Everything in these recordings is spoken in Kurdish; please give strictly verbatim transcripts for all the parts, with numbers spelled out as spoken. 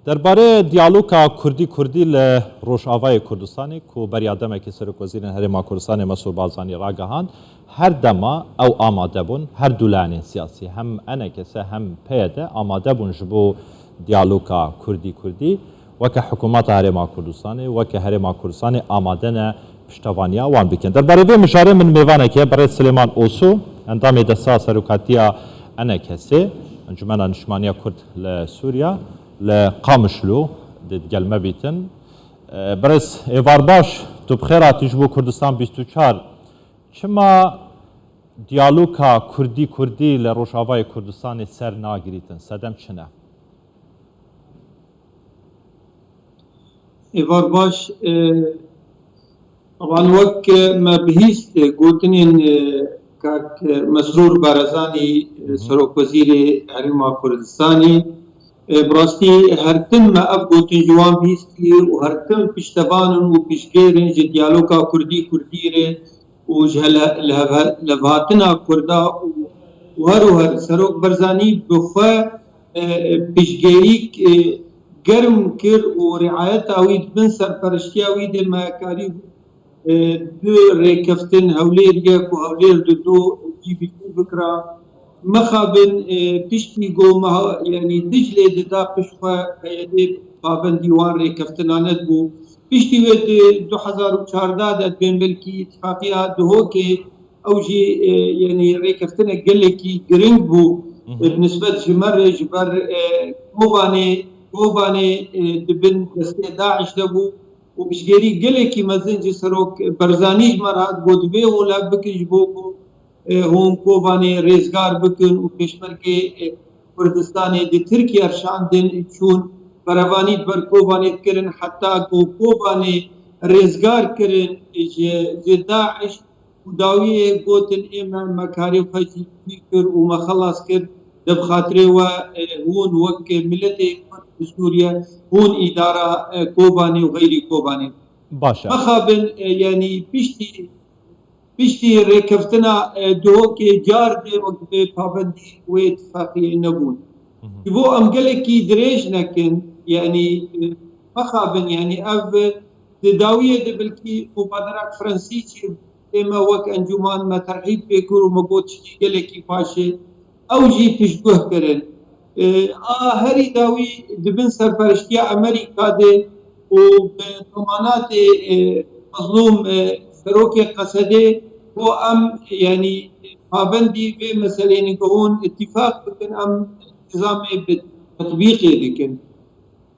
Derbarê diyaloga Kurdî-Kurdî li Rojavayê Kurdistanê ku beriya demekê Serokwezîrên Herêma Kurdistanê Mesûr Barzanî ragihand, her dema ew amade bûn, her du layenên siyasî, hem E N K S hem P Y D amade bûn ji bo diyaloga Kurdî-Kurdî. Weke Hikûmeta Herêma Kurdistanê, weke Herêma Kurdistanê amade ne piştevaniya wan bikin. Derbarê vê mijarê min mêvanek e, Birêz Silêman Osu, endamê Desta Serokatiya E N K S'ê, Encumena Niştimaniya Kurd li Sûriya, li Qamişlo dê digel me bîtin. E, Birêz, êvar baş, tu bi xêr hatî ji bo Kurdistan bîst û çar. Çima diyaloga Kurdî-Kurdî li Rojavayê Kurdistanê ser nagirîtin? Sedem çi ne? Êvar baş, e, taban wek me bihîst, e, gotinên, e, kak, e, Mesrûr Barzanî, e, Hı hı. Serokwezîrê Herêma Kurdistanê, e, bi rastî her tim me ev gotin ji wan bihîstî û her tim piştevan in û piştgêr in ji diyaloga Kurdî-Kurdî re û ji hele-, leheve-, levhatina Kurda û, û her û her Serok Barzanî bi xwe e, piştgirîk, e, germ kir û riayeta wî di bin serperiştiya wî de me karî, e, du rêkeftin Hewlêr yek û Hewlêr du du cî bi cî bikira. Mixabin, e, piştî ku me ha-, yanî Diclê dida pişt xwe P Y D pabendî wan rêkeftinan nedibû. Piştî wê di du hezar û çardeh de dibên belkî îtifaqiya Duhokê ew jî, e, yanî rêkeftinek gelekî giring bû, Hı hı. e, bi nisbet ji me re ji ber, e, Kobanê, Kobanê, e, di bin destê DAIŞ de bû û piştgêrî gelekî mezin ji Serok Barzanî ji me re hat got, divê hûn lev bikin ji bo ku, e, hûn Kobanê rêzgar bikin û pêşmergê, e, Kurdistanê di Tirkiye şandin çûn, berevanî di ber Kobanê dikirin, heta ku Kobanê rêzgar kirin ji, ji DAIŞ, û dawiyê gotin, ê me, me karê xwe jî kir û me xelas kir. De bi xatirê we, e, hûn wek miletê Kurd li Sûriye, hûn îdara, e, Kobanê û xeyrî Kobanê. Baş e. Mixabin, e, yanî piştî, piştî rêkeftina, e, Duhokê car dê wek dibê pabendî wê îtifaqiyê nebûn. Hı hı. Ji bo em gelekî dirêj nekin, yanî, e, mixabin, yanî ev di dawiyê de belkî mubaderak Fransî jî ê me wek encûman me terhîb pê kir û me got tiştî gelekî baş e. Ew jî piştguh kirin. E, a herî dawî di bin serperiştiya Amerîka de û bi demanatê, e, Mezlûm, e, serokê Qesedê, ku em, yanî, pabendî vê meselê nigihon îtîfaq bikin, em nizamê bi tetbîqê dikin.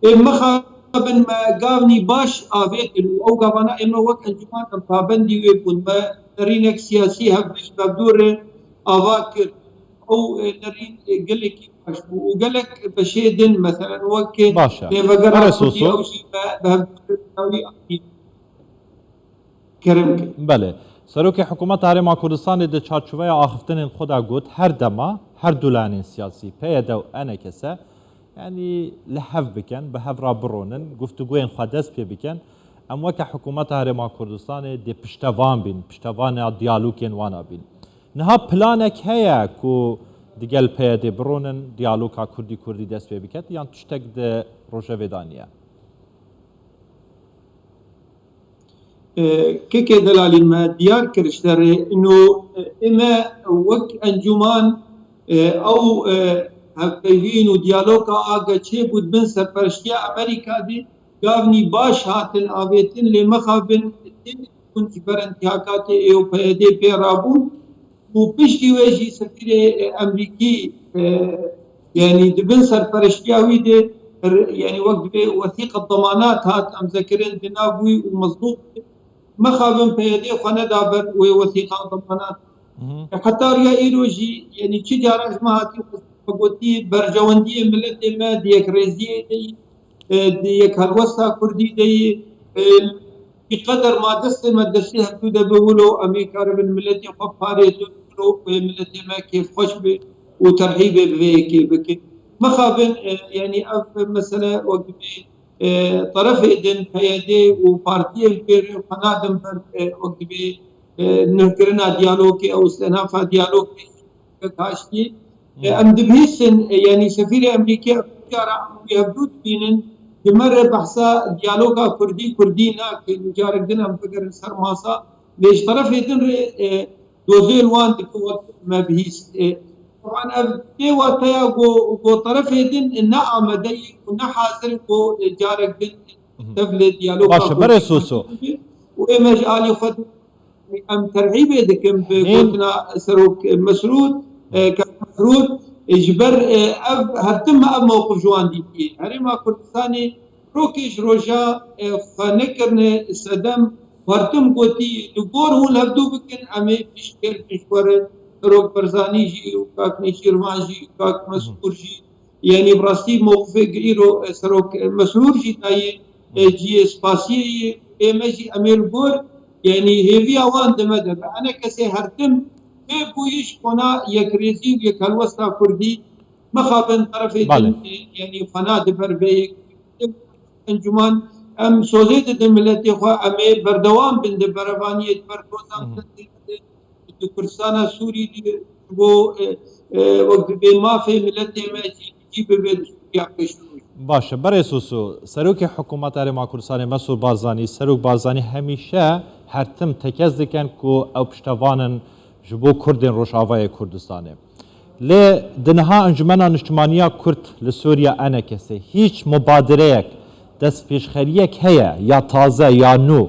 Ê mixabin me gavnî baş avêtin û ew gavana ê me wek encûman em pabendî wê bûn. Me nerînek siyasî hevbij mevdû re ava kir. Ew, e, nerîn, e, gelekî baş bû û gelek beşê din, meselen wek Baş e. Rêvebera Kurdî, ew jî me bi hevdû re dawî anî. Kerem kir. Belê. Serokê Hikûmeta Herêma Kurdistanê di çarçoveya axiftinên xwe de got, her dema her du layenên siyasî, P Y D û E N K S, yanî li hev bikin, bi hev re bironin, guftûgoyên xwe dest pê bikin, em weke Hikûmeta Herêma Kurdistanê dê piştevan bîn, piştevana diyalogên wana bîn. Niha planek heye ku digel P Y D bironin, diyaloga Kurdî-Kurdî dest pê biket, yan tiştek di rojevê de niye? E, kekê delalî me diyar kir ji te re, ino, e, ê me wek encûman, e, ew, e, hevpeyvîn û diyaloga a ge çêbû di bin serpereştiya Amerîka de gavnî baş hatin avêtin, lê mixabin tê hûn ji ber intihakatê ê û P Y D pê rabûn. Û piştî wê jî sefîrê, e, Emrîkî, e, yanî di bin serpereştiya wî de, r-, yanî wek divê wesîqa demanat hat emzekirin di nav wî û Mezlûm. Mixabin P Y D xwe neda ber wê wesîqa demanat. Hı hı. E, heta riya îro jî, yanî çi cara ji me hatî xwe gotî, berjewendiyê miletê me di yekrêziyê de yî, e, di yekhelwesta Kurdî de yî, e, Bi qeder ma destê me destê hevdû de bi wilo, em ê karibin miletê xwe parêzin, wilo wê miletê me kêfxweş be û terhîbê bi vê yekê bikin. Mixabin, e, yanî ev mesele wek dibê, e, terefê din P Y D û partiyên pê re xwe nadin ber, e, wek dibê, e, nuhkirina diyalogê ew îstînafa diyalogê kaştî. E, Hmm. em dibihîstin, e, yanî sefîrê Amerîkî ev cara em wî hevdû dibînin, Ji me re behsa diyaloga Kurdî Kurdî nakin, carek din em bigerin ser masa, lê ji terefê din re, e, dozê li wan dike wek me bihîst. E, teban ev tê wateya ku, ku terefê din ne amade ye û ne hazir ku, e, carek din Mhm. tev li diyaloga Baş e, Kurdî berê Soso. Kurdî bibe û ê me ji alî xwe em terhîbê dikin bi Hîn. gotina Serok Mesrûr, e, Kak Mesrûr, e, ji ber, e, ev her tim me ev mewqif ji wan dîtiye. Herêma Kurdistanê rokê ji roja, e, xwe nekirine sedem, her tim gotî, li gor hûn hevdû bikin, em ê piştgir piştwerin. Serok Barzanî jî û Kak Nêçîrvan jî û Kak Mesrûr jî, yanî bi rastî mewqifê gi îro, e, Serok, e, Mesrûr jî dayê, e, cihê spasiyê yê, ê me jî em ê li gor, yanî hêviya wan di me de be. Ene kesê her tim pê bûyî ji kona yekrêzî û yekhelwesta Kurdî mixabin terefê Belê. din, e, yanî xwe nade ber vê yek. Encûman, em sozê didin miletê xwe, em ê berdewam bin di berevaniyê, di ber doza Hı hı. miletê de, di Kurdistana Sûrî de, ji bo, e, e, wek dibê mafê miletê me cî, cî bibe di Sûriya pêşroj. Baş e. Berê Soso, Serokê Hikûmeta Herêma Kurdistanê Mesûr Barzanî, Serok Barzanî hemîşe her tim tekez dikin ku ew piştevan in ji bo Kurdên Rojavayê Kurdistanê. Lê di niha Encûmena Niştimaniya Kurd li Sûriya, ENKSê, hîç mubadireyek, destpêşxeriyek heye ya taze ya nû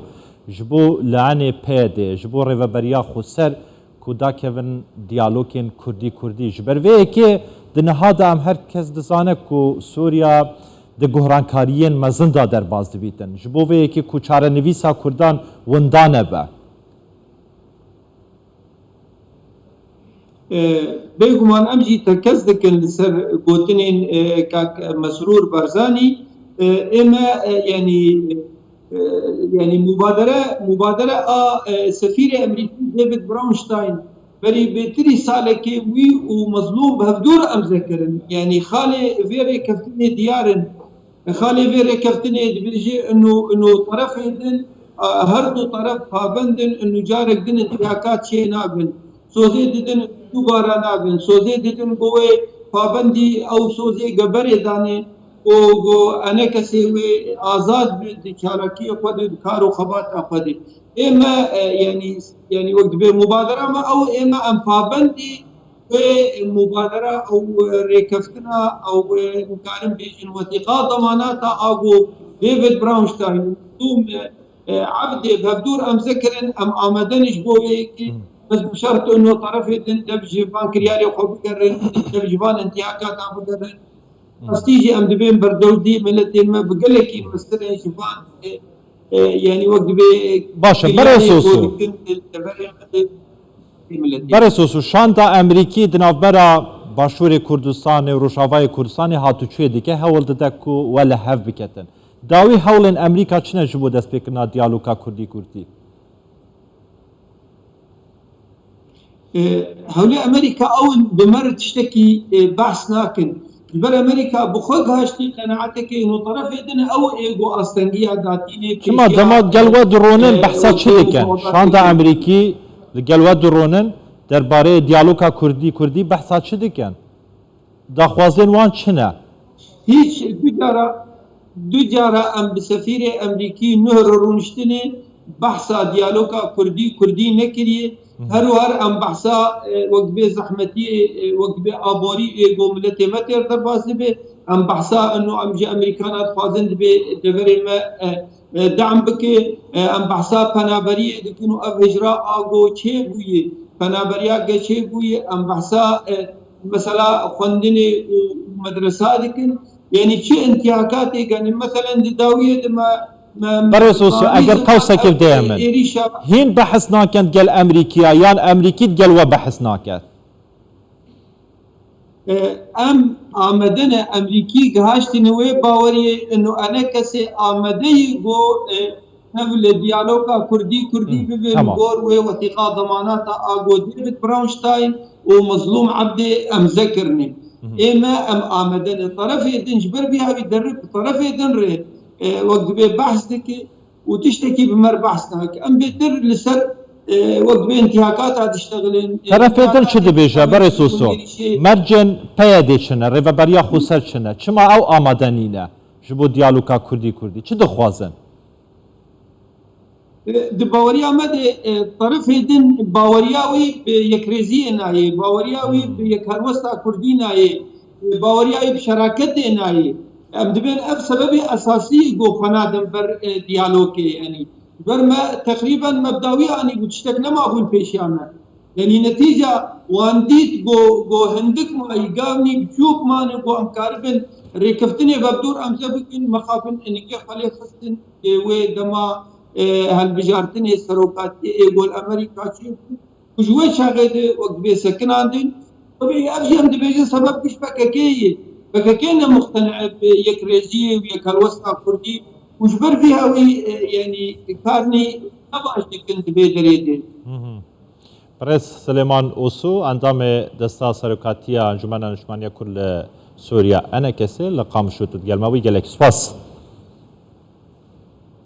ji bo layenê PYD'ê, ji bo Rêveberiya Xweser ku dakevin diyalogên Kurdî-Kurdî. Ji ber vê yekê di niha de em her kes dizane ku Sûriya di guhrankariyên mezin de derbas dibîtin. Ji bo vê yekê ku çarenivîsa Kurdan winda nebe. E, bêguman em jî tekez dikin li ser gotinên, e, Kak Mesrûr Barzanî. E, ê me, e, yanî, e, yanî mubadere, mubadere a, e, sefîrê Emerîkî David Brownstein berî bêtirî salekê wî û Mezlûm bi hevdû re emze kirin. Yanî xalê vê rêkeftinê diyar in. Xalê vê rêkeftinê dibêje ino, ino terefê din, a, her du teref pabend in, ino carek din întihakat çê nabin. Sozê didin dubara nabin. Sozê didin ku wê pabendî ew sozê geberê danê ku, ku enekesê wê azad bi di çalakiyê xwe de, di kar û xebata xwe de. Ê me, e, yanî, yanî wek dibê mubadera me ew ê me em pabendî wê mubadera ew rêkeftina ew, e, nikarin bêjin wetîqa demanata a ku David Brownstein û Mezlûm, e, Ebdê bi hevdû re emze kirin, em amade ne ji bo wê yekê. Hmm. Bes bi şert û no terefê din dev ji van kiryarê xwe bigerin, dev ji van intihakata bigerin. Hmm. Rastî jî em dibên berdewdî miletên me bi gelekî mestirên ji van, e, e, yanî wek dibê Baş e, kiryarê berê Soso. Xwe dikin, e, deverê me de. Berê Soso, şanda Emerîkî di navbera Başûrê Kurdistanê û Rojavayê Kurdistanê hatûçûyê dike, hewl dide ku we li hev biketin. Dawî hewlên Emerîka çi ne ji bo destpêkirina diyaloga Kurdî-Kurdî? E, hewlê Emerîka ew in bi me re tiştekî, e, behs nakin. Ji ber Emerîka bi xwe gihiştî qenaatekê ino terefê din ew ê ku astengiya datînê Çima pêşiya, dema gel we dironin e, behsa çi dikin? Şanda Emerîkî li gel we dironin derbarê diyaloga Kurdî-Kurdî behsa çi dikin? Daxwazên wan çi ne? Hîç du cara, du cara em bi sefîrê Emerîkî nuh re rûniştinê behsa diyaloga Kurdî-Kurdî nekiriye. Hı hı. Her û her em behsa, e, wek dibê zehmetiyê, e, wek dibê aborî ê go miletê me têr derbas dibe. Em behsa ino em ji Emerîkana dixwazin dibê deverê me, e, e, dem bike. E, em behsa penaberiyê dikin û ev hicra a go çêbûye, penaberiya ge çêbûye, em behsa, e, mesela xwendinê û medresa dikin. Yanî çi intihakatê genin? Meselen di dawiyê de me, me, Berê Soso, me eger qewsekê bideye min. Êrîşa Hîn behs nakin gel Emerîkiya, yan Emerîkî gel we behs nake? E, em amedene Emerîkî gihaştine wê baweriyê ino ene kesê amedeyî go, e, tev li diyaloga Kurdî-Kurdî Hı, bibin tamam. gor wê wetîqa demanata a go David Brownstein û Mezlûm Ebdê emze kirine. Hı hı. Ê me em amedene. Terefê din ji ber vî havî derib, terefê din rê, e, wek dibê behs dike û tiştekî bi me re behs nake. Em bêtir li ser, e, wek dibê intihakata diştexilin. E, Terefê din çi dibêje, berê Soso? Mercên PYD'ê çi ne? Rêveberiya Xweser çi ne? Çima ew amade nîne? ji bo diyaloga Kurdî Kurdî? Çi dixwazin? Di baweriya me de, e, terefê din baweriya wî bi yekrêziyê nayê, baweriya wî bi yekhelwesta Kurdî nayê, e, baweriya wî bi şeraketê nayê. Em dibên ev sebebê esasî ku xwe nadin ber, e, diyalogê, yanî ber me teqrîben mebda wî anî ku tiştek nemabûn pêşiya me. Yanî netîca wan dît ku, ku hindik mayî, gavnî biçûk mane ku em karibin rêkeftinê vebdor em ze bikin, mixabin nike xwe lê xistin, e, wê dema, e, hilbijartinê serokatiyê ê gol Amerîka çêbû û ji wê çaxê de wek divê sekinandin. Tabî ev jî em dibêjin sebeb giş P K K yê. P K K ne muqtene bi yekrêziyê û yekhelwesta Kurdî û ji ber vî hewî, e, yanî karnî ne baş dikin di vê derê de. Birêz Silêman Osu, endamê Desta Serokatiya Encûmena Niştimaniya Kurd li Sûriye, E N K S, li Qamişlo tu digel me bû. Gelek spas.